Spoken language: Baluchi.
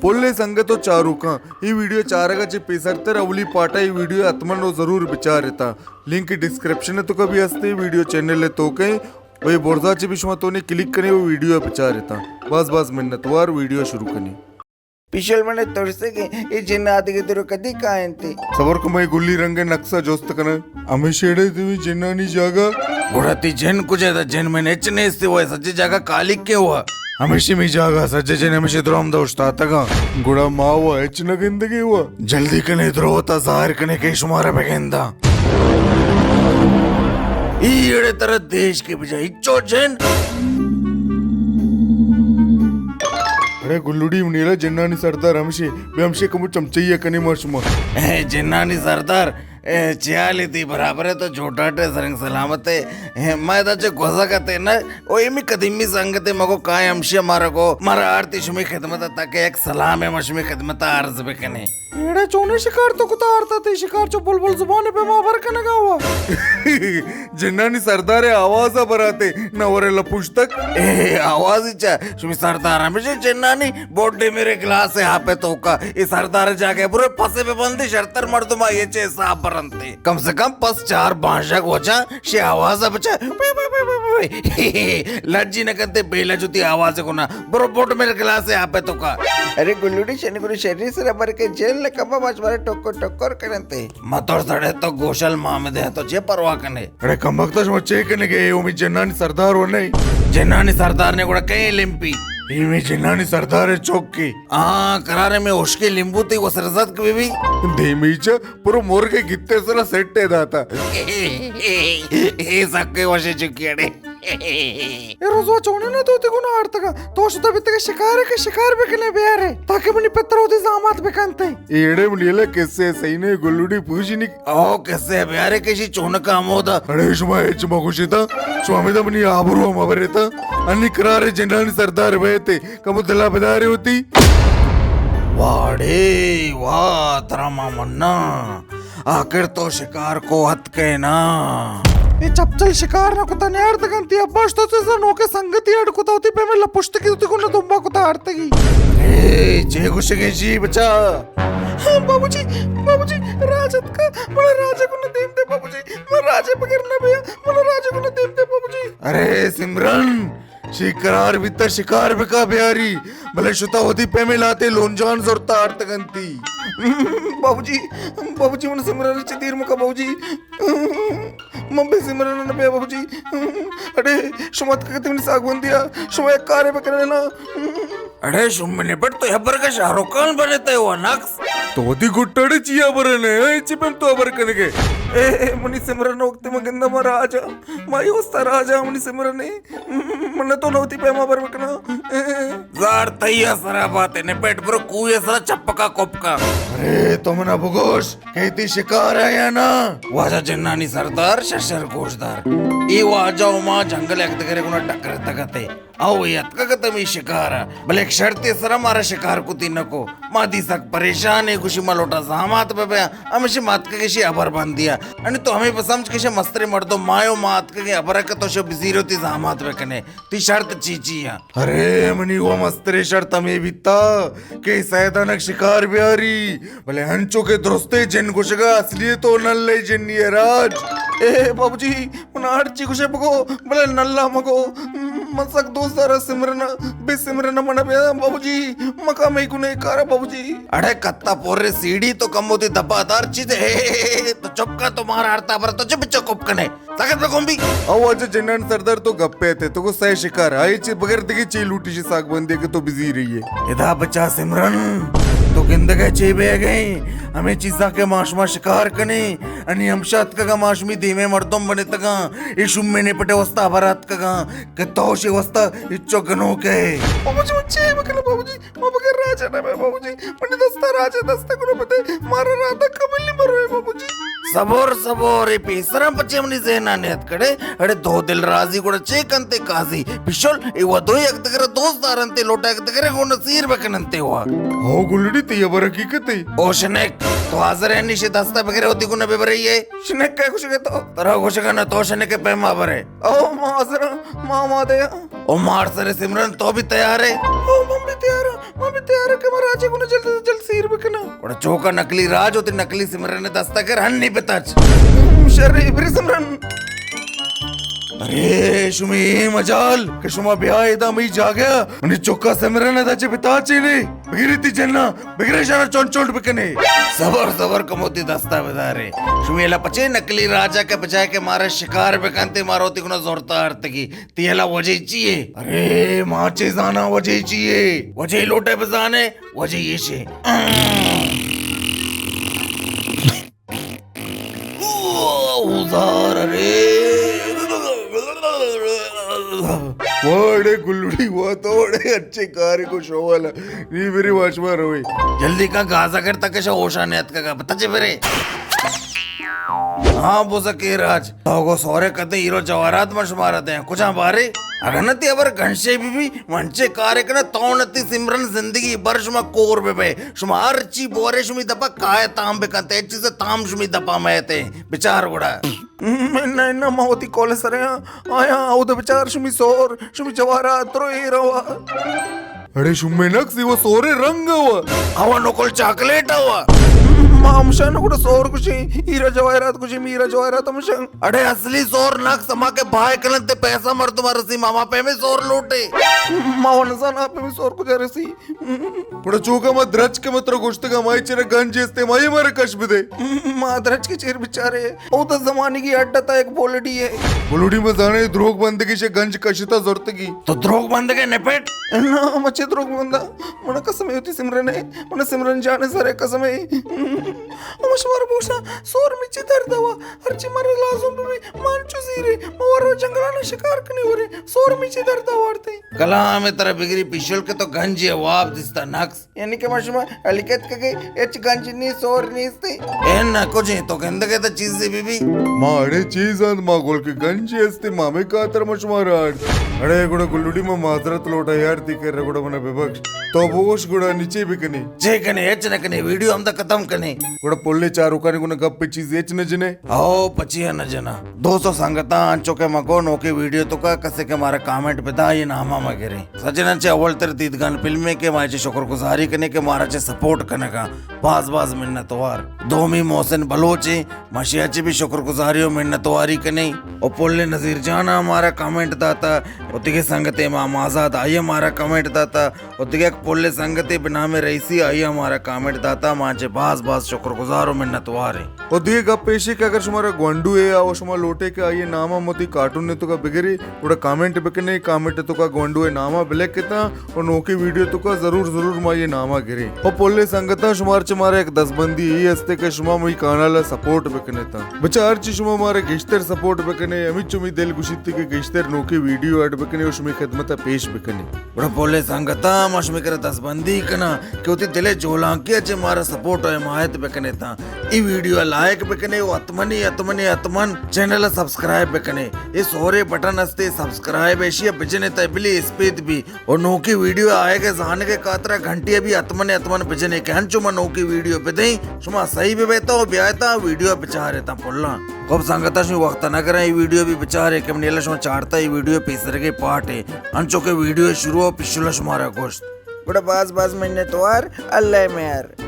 بلے سنگت و چاروکاں، اے ویڈیو چارگا چہ پیسرتر اولی پارٹا اے ویڈیو حتماً و ضرور بچارتا۔ لنک ڈسکرپشن توکا بھی ہستے، ویڈیو چینل توکا ایں۔ و اے برزا چہ بھی شما تونے کلک کنے و ویڈیو بچارتا۔ باز باز منتوار، ویڈیو شروع کنی۔ پیشل منے ترسگے، اے جن آدگہ درو کدی کاینتے؟ صبر کو، مئے گلی رنگ نقشہ جست کناں۔ ہمیشہ ایڑے دیوی جنانی جاگہ۔ گڑا تی جن کجا دا؟ جن من ہچ نیستی، وہ سجے جاگہ کالی کے ہوا۔ ہمیشہ می جاگہ سجے جن ہمیشہ درو ہم دا اشتاتگا۔ گڑا ما وہ ہچ نہ گندگے ہوا۔ جلدی کنے درو تا ظاہر کنے کہ شمارا بگندا۔ ای ایڑے ترا دیش کے بجا ہچو جن۔ اڑے گلوڑی منیرا جنانی سردار ہمشے، بے ہمشے کمو چمچئی کنے ما شما۔ اے جنانی سردار، اے چیالی تی برابر ہے تو جھوٹاٹے سرنگ سلامت ہے۔ اے ما ادا چہ گوزا کتے نا، او ایمی قدیمی سنگتے مگو کائے ہمشے مارا گو، مارا آرتی شمی خدمت تاکہ ایک سلام ہے ما شمی خدمت عرض بکنے۔ ایڑا چونیں شکار تو کتا آرتا تے؟ شکار چو بلبل زبان پہ ما بر کنگا ہوا۔ جنانی سردار آواز براتے، نہ ورے لپوشتک۔ اے آواز چا؟ شمی سردار ہمیشہ جنانی بوڈے میرے گلاس ہے آپ توکا۔ اے سردار جاگے برے پھسے پہ بندی شرتر مردم آئیے چے حساب برنتے۔ کم سے کم پس چار بانشک وچا شے آواز بچا۔ لجی نہ کنتے بے لجو تی آواز گنا۔ برو بوڈ میرے گلاس ہے آپ توکا۔ ارے گلوڑی شنی گلو شری سر بر کے جیل نہ کما باش مارے ٹکر ٹکر کرنتے۔ متور سڑے تو گوشل مامدے تو چے پرواہ کنے؟ اڑے کمبخت، شما چے کنے گے؟ او می جنانی سردار و نہیں۔ جنانی سردار نے گڑا کہیں لمپی۔ اے می جنانی سردار ہے چوکی۔ آ، قرار میں اشکے لیمبو تے وہ سرزد کے بی۔ دیمیچا پرو مرگ گتے سرا سیٹ ہے داتا۔ اے سکے وشے چکی اڑے۔ اے رضوا چونے نہ تو تی گنا آرتگا۔ تو شتا بیتگا شکار ہے کہ شکار بکنے بیارے۔ تاکہ منی پتر ہوتی زامات بکنتے۔ ایڑے منی اللہ کسے سینے گلوڑی پوشی نک۔ او کسے بیارے کشی چونکا ہمودا۔ اڑے شما ہچ مگوشیتا، شما ہمیدا منی آبرو ہم بریتا۔ انی قرار جنانی سردار بیتے، کمو دلا بدارے ہوتی۔ واڑے، واہ، ترا ما منا۔ آخر تو شکار کو اتکے نا۔ اے چپچل شکار نہ کتا نیارتگنتی، اباش تو چیزا نوکے سنگتی اڈ کتا ہوتی، پہ میں لپشتگی ہوتی کو نہ دمبا کتا آرتگی۔ اے، چے گوشگے جی بچا؟ ہاں، بابو جی، بابو جی، راج اتکا، منا راجے کو نہ دیم دے، بابو جی، من راجے بغیر نہ بیا، منا راجے کو نہ دیم دے، بابو جی۔ ارے سمرن، شی قرار بیتا شکار بکا بیاری، بلے شتا وتی پیمے لاتے لونجان زرتا آرتگنتی۔ بابو جی، بابو جی، من سمرن چہ دیر مکا، بابو جی۔ من بے سمرن نہ بیا، بابو جی۔ اڑے، شما اتکگتے منی ساگ بندیا، شما یک کارے بکنے نا۔ اڑے شمے نپٹ، تو ہبر کا شاہ رخ خان بنے تے وہ نقص۔ تو وتی گٹڑے چیا برنے، اے چی پم تو ہبر کنگے؟ اے، اے، منی سمرن وقت ما گندا ما راجا، ما یہ وستا راجا منی سمرنے۔ من تو نوتی پیما بر بکنا۔ زار تئی سرا باتے نپٹ، برو کوئے سرا چپکا کپکا۔ ارے تو منا بگوش، کہتی شکار ہے یا نا؟ واجہ جنانی سردار ششر گوشدار۔ اے واجہ و ما جنگل یک دگرے گنا ٹکر تگتے۔ او اے اتکگ ات ہمے شکار ء، بلے یک شرطے سرا مارا شکار کتی نہ کو۔ ما دی سک پریشان ایں، گوشی ما لوٹا زامات بہ بیاں، ہمیشی ما اتکگ اشی ہبر بندی ء۔ انی تو ہمے بہ سمجھ کہ شے مستریں مردم ما ایں و ما اتکگیں ہبر ء کہ تو شو بزیر و تی زامات بہ کنے۔ تی شرط چی چی ء؟ ارے منی و مستریں شرط ہمے بیتا کہ سیدانک شکار بیاری، بلے انچو کہ درستے جن گوشگا اصلی تو نلے جنی ء راج۔ اے بابو جی، من ہرچی گوشے بگو، بلے نلا مگو۔ من سک دوست دارا سمرنا، بے سمرنا منا بیا بابو جی، مکا مئی کنے کارا بابو جی۔ اڑے کتا پورے سیڑھی تو کمو دی دبا دار چیز ہے۔ تو چپ کر، تو مارا ہرتا بر تو چپ چپ کنے۔ سکت بکن بھی۔ او واجہ جنان سردار تو گپے تے، تو کو سہ شکار، آئی چی بغیر دگی چی لوٹی شی ساگ بندے کہ تو بزی رہی ہے۔ ادا بچا سمرن، تو گندگے چی بے گئے، ہمیں چیزا کے ماشما شکار کنے، انی ہمشا اتکگا ماشمی دیمے مردم بنتگا، اے شومے نے پٹے وستا ہبر اتکگا، کہ تو شے وستا اچو گنوک ئے۔ بابو جی، من چے بکناں بابو جی؟ ما بغیر راجا نہ بے بابو جی۔ منی دستا راجا دستا گنو بدے، مارا رادا قبل نہیں بروے بابو جی۔ صبر، صبر، اے پیسرا پچے منی ذہنا نیت کڑے۔ اڑے دو دل راضی گڑا چے کنتے قاضی؟ پشل، اے و دو یک دگرا دوست دارنتے، لوٹا یک دگرے گو نصیر بکننتے ہوا۔ ہو گلڑی، تی ہبر حقیقت ہے۔ او شنک، تو حاضر ہے نیشے دستا بغیر ہوتی گنا بے برئی ہے؟ شنک کئے گوشگے تو؟ ترا گوشگا نہ، تو شنک پیما برے۔ او ما حاضر ہاں، ما آمادہ ہاں۔ او مار سر سمرن، تو بھی تیار ہے؟ او من بھی تیار ہاں۔ ما بھی تیار کہ ما راجے گونا جلد از جلد سیر بکناں۔ گڑا چوکا نقلی راج وتی نقلی سمرن دستا گر، ہنی بتاچ۔ شر، برے سمرن۔ ارے، شمی اے مجال کہ شما بیائے ادا مئی جاگہ، منی چکا سمرن ادا چہ بتاچے نے۔ بگیری تی جنا، بگیری شنا چنڈ چنڈ بکنے۔ صبر، صبر کمو تی دستا بدارے۔ شمی الا پچے نقلی راجا کہ بجائے کہ مارا شکار بکنتے، مارا وتی گونا زورتا آرتگی۔ تی الا وجہ چیے؟ ارے، ما چے زانا وجہ چیے؟ وجہ لوٹے بزانے، وجہ ایشے۔ اوزار، ارے۔ وڑے گلڑی، وہ تو وڑے اچھے کارے کو شوالا۔ نی میری واچ مار ہوئی۔ جلدی کا گازا کر تک شا ہوشا نیت کا بتا چے برے۔ ہاں، بزکے راج، تو گو سورے کدے ہیرو جواہرات ما شمارا دیں، کجا بارے؟ اگر نہ تی ابر گھنشے بی بی، منچے کارے کنا تو نہ تی سمرن زندگی بر شما کور بے بے۔ شما ہر چی بورے شمی دپا کائے تام بکنتے، ہچ چیز تام شمی دپا میتے۔ بچار گڑا۔ انا، انا، ما وتی کول سرے ہاں۔ آیا، او دے بچار شمی سور، شمی جواہرات رو اے روا۔ اڑے شمے نقص، وہ سورے رنگ ہوا۔ ہوا نقل چاکلیٹ ہوا۔ ما ہمشان گڑا سور کشی، ہیرا جواہرات کشی، میرا جواہرات ہمشان۔ اڑے اصلی سور نقص، ہما کہ بھائے کنن تے پیسہ مردم رسی، ماما پہ میں سور لوٹے۔ ما ونزان آپ میں سور کجا رسی۔ گڑا چوکا ما درچک ء متر گوشتگ ء مائی چرا گنج استے، مائی مارا کش بدے۔ ما درچک ء چیر بچارے، او تو زمانگی اڈ تا ایک بولڈی ہے۔ بولڈی ما زانے دروگ بندگی شے گنج کشتا زرتگی۔ تو دروگ بندگے نپٹ؟ نا، مچے دروگ بندا۔ منا قسم ہے ہوتی سمرن ہے، منا سمرن جانے سارے قسم ہے۔ ہم شمار بوشا، سور مچے درد ہوا، ہرچی مارا لازم بھی، مان چو زیرے، ما ورو جنگلانا شکار کنے ورے، سور مچے درد ہوا ورتے۔ کلام ترا بگری پیشل کہ تو گنجے واب دستا نقص۔ یعنی کہ ما شما ہلکت کگے ہچ گنج نی سور نیستی۔ اے نہ کجیں تو گندگے تو چیزے بی بی۔ ما اڑے چیز انت ما گل کہ گنجے استے ما میں کاتر ما شما راڑ۔ اڑے گڑا گلوڑی ما معذرت لوٹا یار تی کر گڑا منا ببخش۔ تو بوش گڑا نیچے بکنی۔ چے کنے ہچ نہ کنے ویڈیو ہم دا ختم کنے۔ گڑا پلے چاروکانی گنا گپ چیز ہچ نہ جنے۔ او پچیا نہ جنا۔ دوستو سنگتاں، انچو کہ مگو نوکیں ویڈیو توکا کسے کہ مارا کامنٹ بدا، آئی ناما مگریں۔ سجناں چہ اول تر دیدگان فلمے کہ ما چہ شکر گزاری کنیں کہ مارا چہ سپورٹ کنگا۔ باز باز منتوار۔ دومی محسن بلوچ ایں، ما شیا چہ بھی شکر گزاری و منتواری کنیں۔ او پل نذیر جان مارا کامنٹ داتا، او دگہ سنگتے امام آزاد آئی مارا کامنٹ داتا۔ و دگہ یک پلے سنگتے بہ نام رئیسی آئی ہم مارا کامنٹ داتا، ما چہ باز باز شکر گزار و منتوار ایں۔ و دگہ گپ ایشی کہ اگر شمارا گونڈو اے یا و شما لوٹے کہ آئی نام ہم وتی کارٹون توکا بگری، گڑا کامنٹ بکنے، کامنٹ توکا گونڈو اے نام بلکتا و نوکی ویڈیو توکا ضرور ضرور ما آئی نام گرے۔ و پلے سنگتاں شمار چہ مارا یک دستبندی ای ہستے کہ شما مئی کانال سپورٹ بکنے تا۔ بچار چی شما مارا گیشتر سپورٹ بکنے، ہمیچو می دل گوشیت کہ گیشتر نوکی ویڈیو ایڈ بکنے و شمی خدمت پیش بکنے۔ گڑا پلے سنگتاں، ما شمے کرا دستبندی کناں کہ وتی دلے جولانکی ء چہ مارا سپورٹ و حمایت بکنے تاں۔ ای ویڈیو ء لائک بکنے و حتمنی، حتمنی، حتمن چینل ء سبسکرائب بکنے۔ اے سورے بٹن استے سبسکرائب ایشی ء بجنے تا بلی اسپیت بی۔ و نوکی ویڈیو آئیگ ء زانگ ء کاترا گھنٹی ء بی حتمن، حتمن بجنے کہ انچو ما نوکی ویڈیو بدیں، شما سہی بہ بیتا و بیایتا ویڈیو ء بچارے تا پلاں۔ خب سنگتاں، شمی وقت نہ گراں، ای ویڈیو بی بچارے کہ منی اللہ شما چارتا، ای ویڈیو پیسرگے پارٹ ہے۔ انچو کہ ویڈیو شروع و پشلا شمارا گوشت۔ گڑا باز باز منتوار، اللہ میار۔